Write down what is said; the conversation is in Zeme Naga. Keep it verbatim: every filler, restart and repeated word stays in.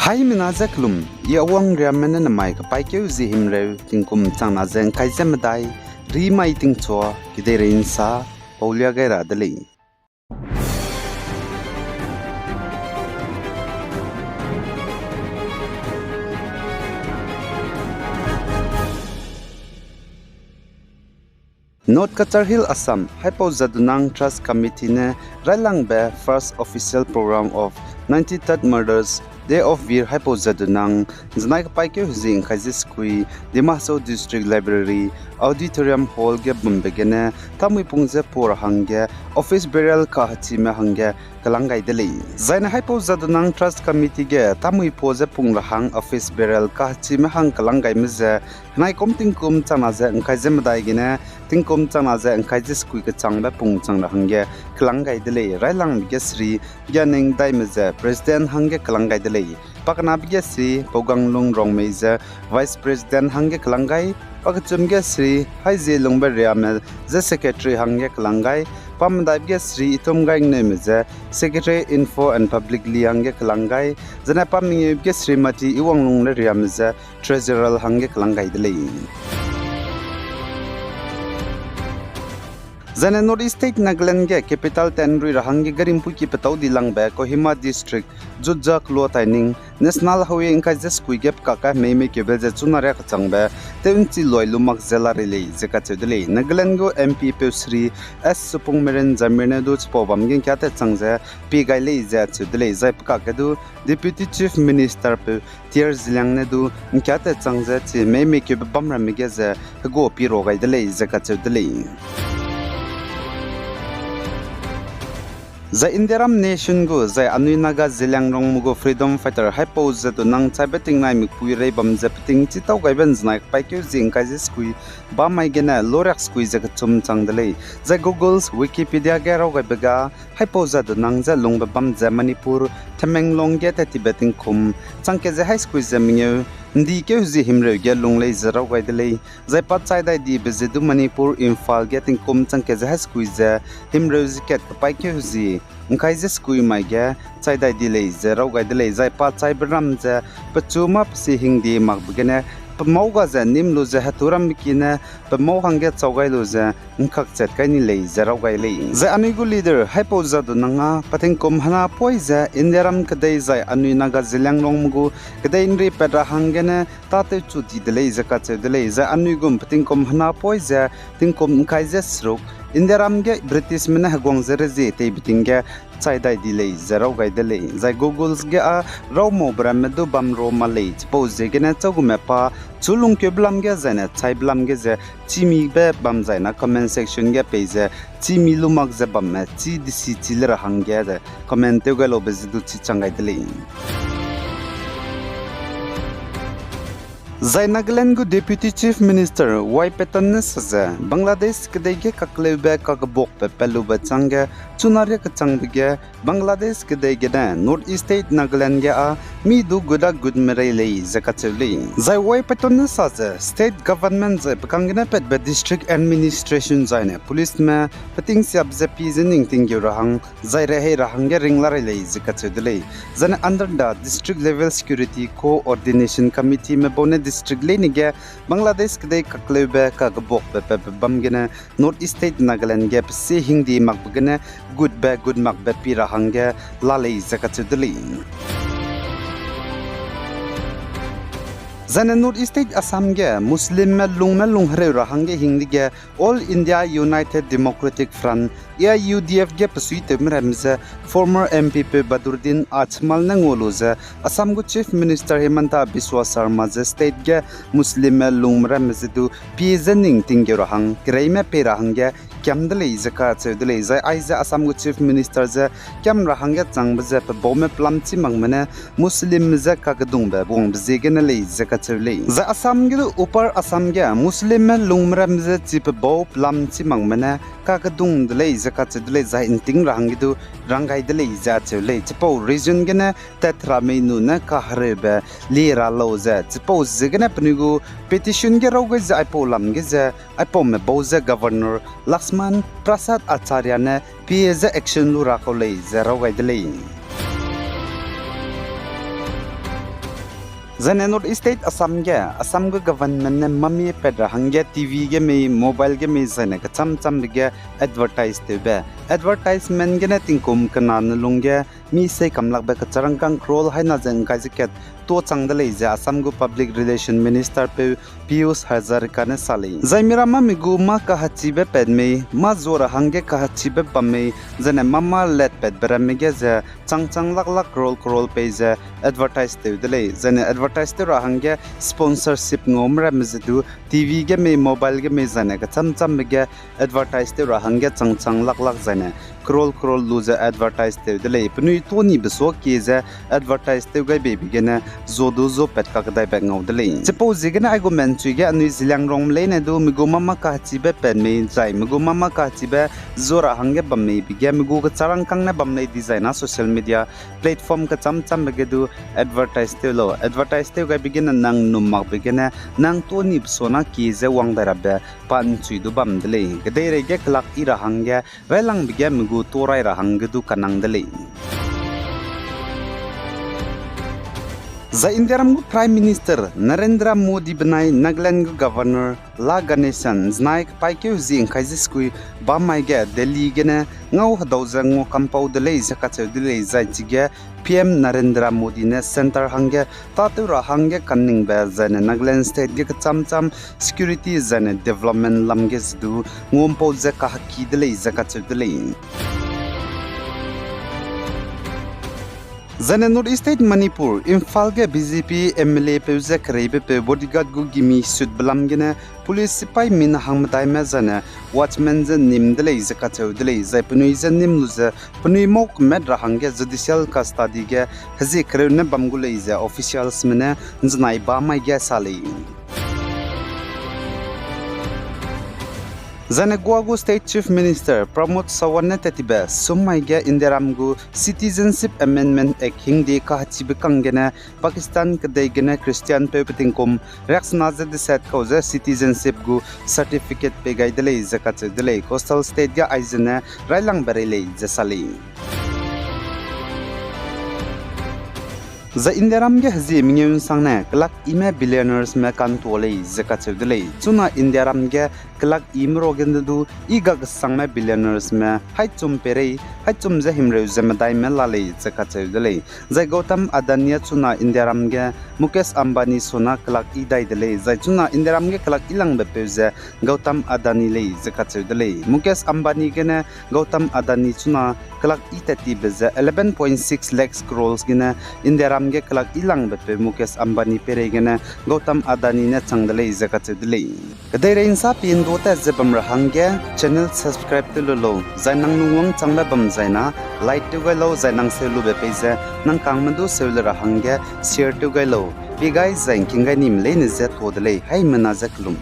Haimena ze kelum, I Awang Riamme ne nemai kepaîkeu zie himreu tingkum changna ze ’ngkai ze medai, rimai tingchua, kedeirei ’nsa, paulia gai ra de lei. North Cachar Hill, Assam, Haipau Jadonang Trust Committee ne railangbe first official program of ninety-third Martyrs' Day of Veer Haipau Jadonang, zenai kepaîkeu hezie ’ngkai ze sekui, Dima Hasao District Library, Auditorium Hall ge bambe gene, tamui pung ze puâ ra hangge, office bearer kahechime hangge, kelang gai de lei. Zaine Haipau Jadonang Trust Committee ge tamui puâ ze pung ra hang office bearer kahechime hang kelang gaime ze, henai kum tingkum changna ze ’ngkai ze medai gene, tingkum changna ze ’ngkai ze sekui kechangbe pung chang ra hangge, kelang gai de lei. Railangbe ge seri, Gyaneng Daime ze President hangge kelang gai de lei. Pakenabe ge seri, Pauganglung Rongmei ze Vice President hangge kelang gai, pakechum ge seri, Haizielungbe Riame ze Secretary hangge kelang gai, pamedaibe ge seri, Itumgaingneume ze Secretary Info and Publicly hangge kelang gai, zene pamengeube ge seri, Mati Iwanglungle Riame ze Treasurer hangge kelang gai de lei. Zaine North East State Nagaland ge capital town rui ra hangge gari ’mpuiki petâu di langbe Kohima District, Jutja Kuluataineng National Highway ’ngkai ze sekui ge pekak kai meime keube ze chuna riâ kechangbe tew ’nchi luai lu mak ze la rei lei ze kacheu de lei. Nagaland gu M P peu seri S Supongmeren Jamir ne du chipau bam ge ’ngkiâ tat chang ze pie gai lei ze acheu de lei. Zai pekak ge du Deputy Chief Minister peu T R Zeliang ne du ’ngkiâ tat chang ze chi meime keube bam ramme ge ze hegua pie ra gai de lei ze kacheu de lei. Zai Indiaram nation gu zai anui Naga Zeliangrongme gu freedom fighter Haipau Jadonang chaibe tingnai mikpui rei bam ze peting chitau gaibe ’nzenai kepaîkeu zie ’ngkai ze sekui bam mai gene loriak sekui ze kechum chang de lei. Zai Google's Wikipedia ge raw gaibe ga, Haipau Jadonang je lungbe bam ze Manipur, Tamenglong ge tat tibe tingkum chang kat ze hai sekui ze mengeu, ’ndi keu zie himreu ge lung lei ze raw gai de lei. Zai pa chai dai dibe ze du Manipur, Imphal ge tingkum chang kat ze hai sekui ze himreu ze kat kepaîkeu zie ’ngkai ze sekui mai ge chai dai di lei ze raw gai de lei. Zai pa chaibe ram ze pechu mâ pesi hingdi makbe gene, pemâu ga ze nîm lu ze hetu rambe ki ne pemâu hangge chau gai lu ze ’ngkakchat kai ni lei ze raw gai lei. Zai anui gu leader Haipau Jadonang â petingkum hena poi ze Indiaram kedei zai anui Naga Zeliangrongme gu kedei ’nri pat ra hanggene tâtewchu di de lei ze kacheu de lei. Zai anui gum petingkum hena poi ze tingkum ’ngkai ze seruk Indiaram ge Britishme ne heguang ze rezie teibe ting ge chai dai di lei ze raw gai de lei. Zai Google's ge â raw maube ramme du bam ra ma lei, chipau ziegene chagume pa chu lungkeube lam ge zaine chaibe lam ge ze chîmibe bam zaine comment section ge pei ze chîmi lu mak ze bamme chî desi chi le ra hangge ze comment tew gai laube ze du chi chang gai de lei. Zai Nagaland gu Deputy Chief Minister Y Patton ne sa ze, Bangladesh kedei ge kakleube kakebuakbe pat lube chângge chuna riâ kechangbe ge Bangladesh kedei gene North East State Nagaland ge â mi du guda gutme rei lei ze kacheu lei. Zai Y Patton ne sa ze, state government zai pe kang gene patbe district administration zaine policeme peting siap ze pie ze ning tinggeu ra hang, zai rehei ra hangge ring la rei lei ze kacheu de lei. Zaine under the district level security coordination committeeme bau ne district leine ge Bangladesh kedei kakleube kakebuakbe patbe bam gene North East State Nagaland ge pesie hingdi makbe gene gutbe gut makbe pie ra hangge la lei ze kacheu de lei. Zaine North East State Assam ge Muslimme lungme lunghereu ra hangge hingdege All India United Democratic Front, A I U D F ge pesuitewme ramme ze former M P peu Badruddin Ajmal ne ngua lu ze Assam gu Chief Minister Himanta Biswa Sarma ze state ge Muslimme lungme ramme ze du pie ze ning tinggeu ra hang kereime pei ra hangge kiam de lei ze kacheu de lei. Zai aize Assam gu Chief Minister ze kiam ra hangge changbe ze pebaume pelam chî makme ne Muslimme ze kakedungbe wangbe ziegene lei ze kacheu lei. Zai Assam ge du Upper Assam ge Muslimme lungme ramme ze chi pebau pelam chî makme ne kakedung de lei ze kacheu de lei. Zai ’nting ra hangge du rang gai de lei ze acheu lei. Chipau region gene tat ra mei nune kahereube lie ra lau ze chipau ziegene penui gu petition ge raw gai ze aipau lam ge ze aipaume bau ze Governor Lakshman Prasad Acharya ne pie ze action lu ra kau lei ze raw gai de lei. Zaine North East State Assam ge, Assam gu government ne mami pat ra hangge T V ge mei, mobile ge mei zaine kecham chambe ge advertise tewbe. Advertisement gene tingkum kena ne lungge mi sei kamlakbe kecharangkang crore haina ze ngkai ze kat tuâ chang de lei ze Assam gu Public Relation Minister peu Piyush Hazarika ne sa lei. Zai miramme mi gu mâ kahachibe pat mei, mâ zua ra hangge kahachibe bam mei, zaine mâ mâ lat patbe ramme ge ze chang chang lak lak crore crore pei ze advertise tew de lei. Zaine advertise tew ra hangge sponsorship ngaume ramme ze du T V ge mei, mobile ge mei zaine kecham chambe ge advertise tew ra hangge chang chang lak lak zaine crore crore lu ze advertise tew de lei. Penui tuâ nibe suakie ze advertise tew gai beibe gene zua du zua pat kakdaibe ngau de lei. Chipau ziegene aigumbe nchui ge anui Zeliangrongme leine du mi gu mâ mâ kahachibe pat mei zai mi gu mâ mâ kahachibe zua ra hangge bam meibe ge mi gu kecharangkang ne bam lei dizai na social media platform kecham chambe ge du advertise tew lau. Advertise tew gaibe gene nang num makbe gene nang tuâ nibe suana kie ze wang dai rabe pa nchui du bam de lei. Kedeirei ge kelak i ra hangge railangbe ge mi gu tuâ rai ra hangge du kanang de lei. Zai Indiaram gu Prime Minister Narendra Modi benai Nagaland gu Governor La Ganesan nai kepaîkeu zi ngkai ze sekui bam mai ge Delhi gene ngau hedau ze nguakampau de lei ze kacheu de lei. Zai chige P M Narendra Modi ne centre hangge tâtew ra hangge kaningbe zaine Nagaland State ge kecham cham security zaine development lam ge ze du nguampau ze kahaki de lei ze kacheu de lei. Zaine North East State Manipur, Imphal ge B J P M L A peu ze kereibepeu bodyguard gu gimi sutbe lam gene police sipai mina hangmedaime zaine watchman ze nim de lei ze kacheu de lei. Zai penui je nim lu ze penui mau kemat ra hangge judicial custody ge hezie kereu ne bam gu lei ze officialsme ne nzenai ba mai ge sa lei. Zaine Goa gu State Chief Minister Pramod Sawant ne tat tibe sum mai ge Indiaram gu Citizenship Amendment Act hingde kahachibe kang gene Pakistan kedei gene Christian peu petingkum riaksena ze deset kau ze citizenship gu certificate pei gai de lei ze kacheu de lei. Coastal state ge aizene railangbe rei lei ze sa lei. Zai Indiaram ge hezie mengeu nsangne kelak ime billionairesme kantua lei ze kacheu de lei. Chuna Indiaram ge kelak ime ruagene du i gakesangme billionairesme haichum peirei, haichum ze himreu ze medaime la lei ze kacheu de lei. Zai Gautam Adani a chuna Indiaram ge Mukesh Ambani suna kelak i dai de lei. Zai chuna Indiaram ge kelak i langbe peu ze Gautam Adani lei ze kacheu de lei. Mukesh Ambani gene Gautam Adani chuna kelak i tat tibe ze eleven point six lakhs crores gene Indiaram ge kelak i langbe peu Mukesh Ambani peirei gene Gautam Adani ne chang de lei ze kacheu de lei. Kedeirei nsa pindua tat ze bam ra hangge channel subscribe tew lu lau, zai nang lungwang changbe bam zai na like tew gai lau, zai nang seu lube pei ze nang kangme du seu le ra hangge share tew gai lau. Pie gai zai ngking gai nime leine ze tuâ de lei, haimena ze kelum.